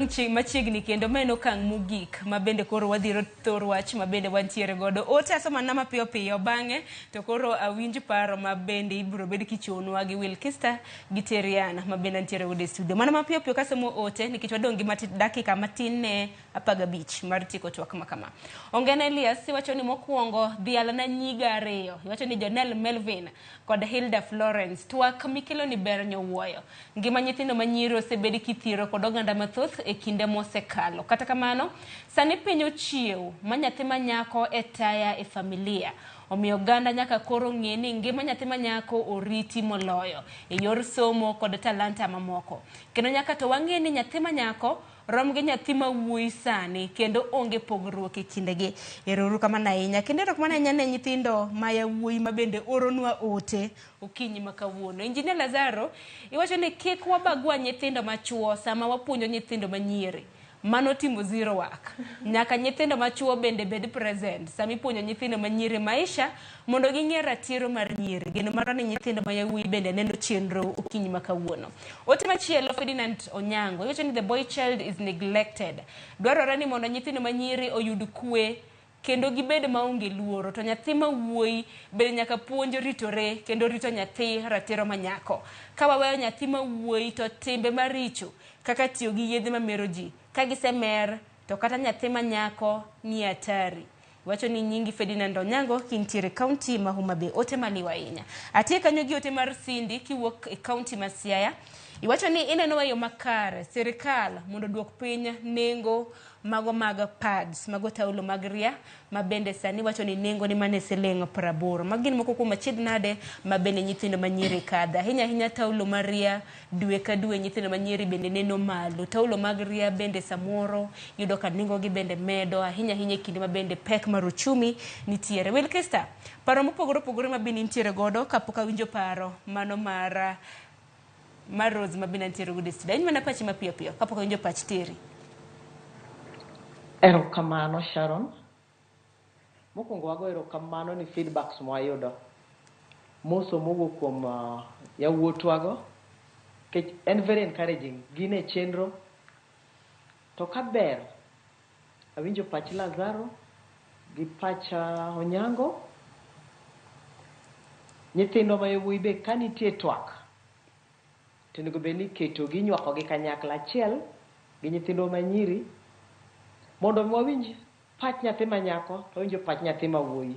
Machiegni kendo ma en okang' mogik ma bende koro wadhiro thor wach ma bende wantiere godo. Ote asomana mapiyo piyo bang'e to koro awinj paro ma bende ibiro bed kichiwonwa gi Wilkista gi Teriana ma bende antiere godo e studio. Mana mapiyo piyo kasomo ote nikech wadong' gi dakika matin ne 15 mar tieko twak ma kama. Ongena Elias iwacho ni mokwongo dhialna nyiga ariyo. Iwacho ni Jonel Melvin kod Hilda Florence. Twak mikelo ni ber nyowuoyo. Ngima nyithindo ma nyiri osebed kithiro kod oganda mathoth e kinde mosekalo. Kata kamano, sani piny ochiew ma nyathi ma nyako e taya e familia. Omiyo oganda nyaka koro ng'e ni ngima nyathi ma nyako oriti moloyo e yor somo kod talanta mamoko. Kendo nyaka to wang'e ni nyathi ma nyako rom gi nyathi ma wuoyi sani kendo onge pogruok e kindegi. Ero uru kamano ahinya. Kendo erokamano ahinya ne nyithindo ma yawuoyi ma bende oronwa ote okinyi ma kawuono. Engineer Lazaro, iwacho ni kik wabagua nyithindo machuo sama wapuonjo nyithindo manyiri. Mano timo zero work. Nyaka nyithindo machuo bende bed present sama ipuonjo nyithindo manyiri maisha mondo ging'e ratiro mar nyiri. Geno marwa ni nyithindo ma yawuoyi bende neno chenro okinyi ma kawuono. Ote machielo Ferdinand Onyango iwacho ni the boy child is neglected. Dwarore ni mondo nyithindo manyiri oyud kwe kendo gibed maonge luoro to nyathi ma wuoyi bende nyaka puonj ritore kendo rito nyathi ratiro ma nyako. Ka waweyo nyathi ma wuoyi to timbe maricho kaka tiyo gi yedhe mamero ji ka gisemer to kata nyathi ma nyako nie hatari. Iwacho ni nyingi Ferdinand Onyango kintiere kaunti ma Homa Bay. Ote maliw ahinya. Atie kanyo gi ote mar Cindy kiwuok e kaunti ma Siaya. Iwacho ni ineno e yo makare sirikal mondo oduok piny nengo mago mag pads, mago taulo mag ria ma bende sani wacho ni nengo ni mane siling 80. Magi gin moko kuom achiedh nade ma bende nyithindo manyiri kadhe. Ahinya ahinya taulo mar ria dwe ka dwe nyithindo manyiri bende neno malo. Taulo mag ria bende samoro yudo ka nengo gi bende medo ahinya ahinya e kinde ma bende pek mar uchumi nitiere. Wilkista, paro mopogore opogore ma bende intiere godo kapok awinjo paro mano mar Rose ma bende antiere godo e studio. Awinj mana pachi mapiyo piyo kapok awinjo pach Terry. Erokamano Sharon. Mokwongo wago erokamano ni feedbacks mwayudo. Moso mowuok kuom yawuotwago. Nikech en very encouraging. Gin e chenro. To kaber, awinjo pach Lazaro gi pach Onyango. Nyithindwa ma yawuoyi be ka nitie twak, to onego bed ni iketogi, inywako gi kanyakla achiel gi nyithindwa ma nyiri mondo mi wawinj pach nyathi ma nyako to wawinjo pach nyathi ma wuoyi.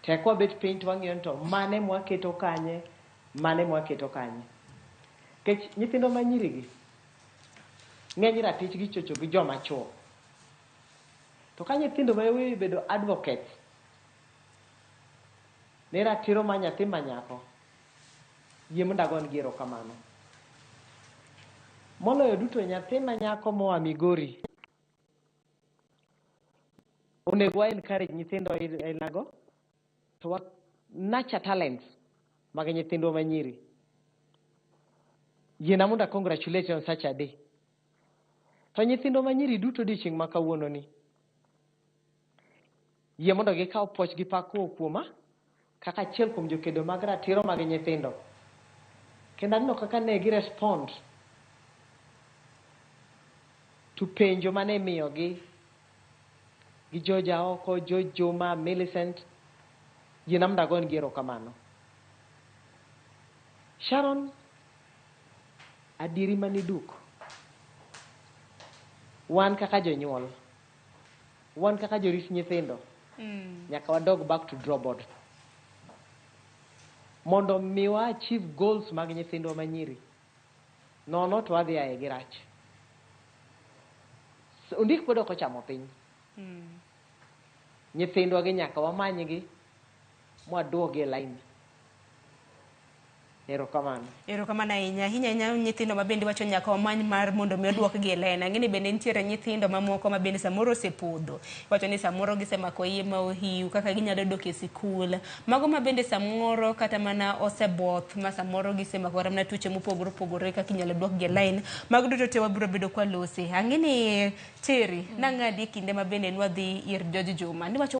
Tek wabet piny to wang'iyo ni to mane mwaketo kanye, mane mwaketo kanye. Nikech nyithindwa ma nyiri gi, ng'eny ratichgi ichocho gi joma chuo. To ka nyithindo ma yawuoyi obedo advocates ne ratiro mar nyathi ma nyako, yie mondo agonegi erokamano. Moloyo duto nyathi ma nyako moa Migori, onego wa encourage nyithindo ainago to wa nurture talents mag nyithindwa manyiri. Yiena mondo a congratulate on such a day. To nyithindwa manyiri duto odiochieng' ma kawuono ni, yie mondo gikaw puoch gi pak koa kuoma kaka achiel kuom jokedo mag ratiro mag nyithindo. Kendo aneno kaka ne gi respond to penjo mane imiyogi gi George Aoko, George Juma, Millicent. Yiena mondo agonegi erokamano. Sharon, adieri maniduk. Wan kaka jonyuol, wan kaka jorit nyithindo, nyaka wadog back to draw board. Mondo mi wa achieve goals mag nyithindwa manyiri. Nono to wadhi aye gi rach. Ondiek pod ok ochamo piny. Nyithindwa gi nyaka wamanygi mwaduogi e line. Erokamano. Erokamano ahinya. Ahinya ahinya nyithindo ma bende wacho nyaka wamany mar mondo mi oduokgi e line. Ang'e ni bende nitiere nyithindo mamoko ma bende samoro osepodho. Iwacho ni samoro gisemako iye ma ohiu kaka ginyalo dok e sikul. Mago ma bende samoro kata mana oseboth ma samoro gisemako kata mana tuoche mopogore opogore kaka inyalo duokgi e line. Mago duto te wabiro bedo kwalose. Ang'e ni Terry, nang'adi e kinde ma bende nwadhi ir George Juma. Niwacho